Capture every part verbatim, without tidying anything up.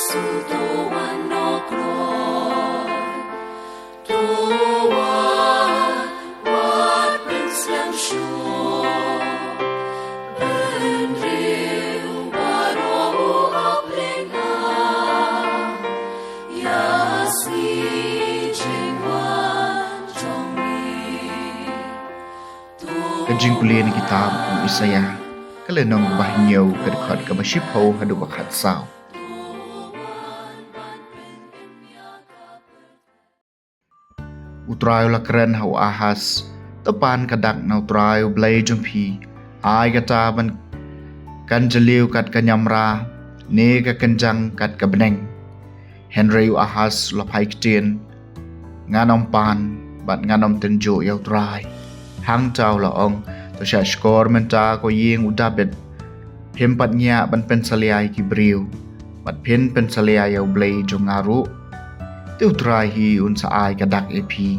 Ka jingpule na kitab u Isaïah, ka lynnong ba hynñiew, ka dkhot kaba shiphew haduh ba khatsaw. U Trai u la kren ha u Ahas, to pan ka dak na u Trai u Blei jong phi, ai kata ban kan jylliew kat ka ñiamra, ne ka kynjang kat ka bneng. Hynrei u Ahas u la phai ktien, ngan ym pan, bad ngan ym tynjuh ïa u Trai. Hangta u la ong, to shah shkor mynta ko ïing u Dabid, phim pat ñiah ban pynsalia ïa ki briew, bad phin pynsalia ïa u Blei jong nga ruh. Te u Trai hi un sa ai ka dak ïa phi.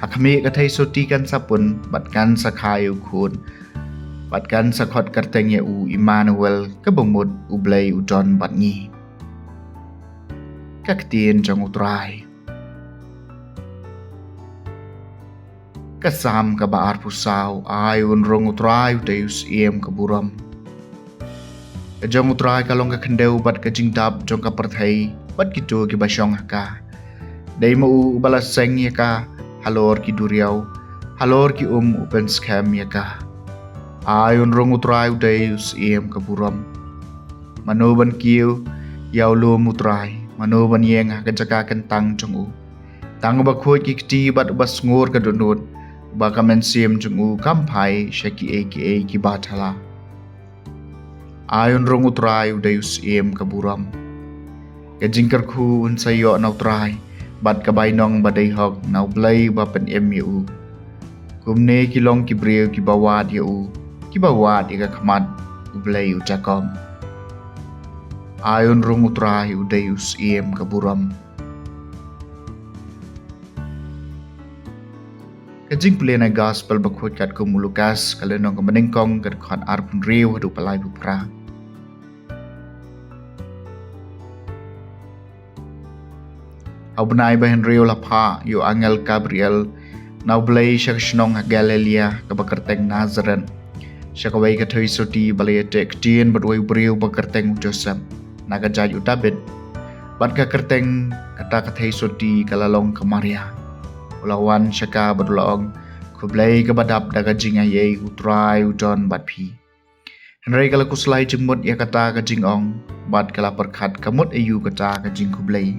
Ha khmih ka theisotti kan sa pun, bad kan sa kha ïa u khun, bad kan sa khot kyrteng ïa u Immanuel, kaba mut u Blei u don bad ngi. Ka ktien jong u Trai. Ka Salm kaba arphew saw, ai un rung u Trai u dei u syiem ka burom. Ka jong u Trai ka long ka khyndew bad ka jingdap jong ka pyrthei, bad kito kiba shong ha ka. Dei ma u uba la seng ïa ka halor ki duriaw, halor ki um u pynskhem ïa ka. Ai un rung u Trai u dei u syiem ka burom. Mano ban kiew ïa u lum u Trai, mano ban ïeng ha ka jaka kyntang jong u? Tang uba khuid ki kti bad uba sngur ka dohnud, uba ka mynsiem jong u kam phai sha kiei kiei kiba thala. Ai un rung u Trai u dei u syiem ka burom. Ka jingkyrkhu un sa ïoh na u Trai, bad ka bainong ba dei hok na u Blei uba pynim ïa u. Kumne ki long ki briew kiba wad ïa u, kiba wad ïa ka khmat u Blei u Jakob. Ai un rung u Trai u dei u syiem ka burom. Ka jingpule na gospel ba khuid katkum u Lukas, ka lynnong kaba nyngkong, ka dkhot arphew hynriew haduh ba laiphew phra. Ha u bnai ba hynriew la phah ïa u angel Gabriel na u Blei sha ka shnong ha Galilaïa kaba kyrteng Nasaret, sha kawei ka theisotti ba la ïateh ktien bad uwei u briew ba kyrteng u Joseph, na ka jaid u Dabid. Bad ka kyrteng kata ka theisotti ka la long ka Maria. U la wan sha ka bad u la ong, khublei kaba dap da ka jingaiei, u Trai u don bad phi. Hynrei ka la khuslai jingmut ïa kata ka jingong, bad ka la pyrkhat ka mut aïu kata ka jingkhublei.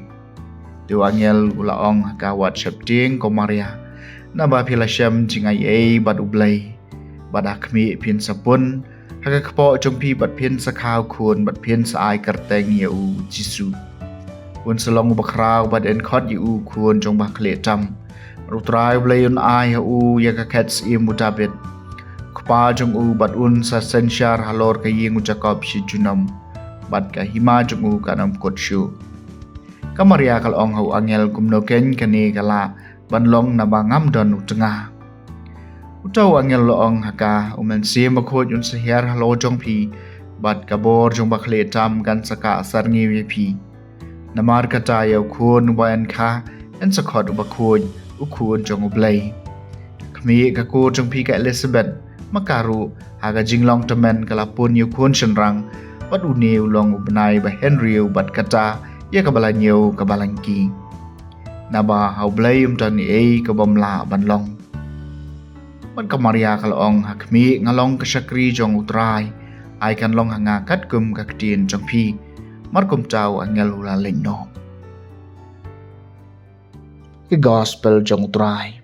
Te u angel u la ong ha ka, wat sheptieng ko Maria, naba phi la shem jingaiei bad u Blei. Bad ha khmih phin sa pun ha ka kpoh jong phi bad phin sa kha u khun bad phin sa ai kyrteng ïa u Jisu. Un sa long uba khraw bad yn khot ïa u Khun jong uba khlieh tam. U Trai u Blei un ai ha u ïa ka khet syiem u Dabid, kpa jong u, bad un sa synshar halor ka ïing u Jakob shi junom, bad ka hima jong u kan ym kut shuh. Ka Maria ka la ong ha u angel, kumno keiñ kane ka lah ban long naba ngam don u tnga. Uta u angel u la ong ha ka, u Mynsiem Bakhuid un sa hiar halor jong phi, bad ka bor jong uba khlieh tam kan sa kah sarngi ïa phi. Namar kata ïa u khun uba yn kha yn sa khot uba khuid, u Khun jong u Blei. Khmih ka kur jong phi ka Elisabet, ma ka ruh ha ka jinglong tymmen ka la pun ïa u khun shynrang, bad une u long u bnai ba hynriew bad kata ïa kaba la ñiew kaba la ngki. Naba ha u Blei ym don ei ei kaba ym lah ban long. Bad ka Maria ka la ong, ha khmih nga long ka shakri jong u Trai, ai kan long ha nga katkum ka ktien jong phi. Mar kumta u angel u la leit noh. Ka gospel jong u Trai.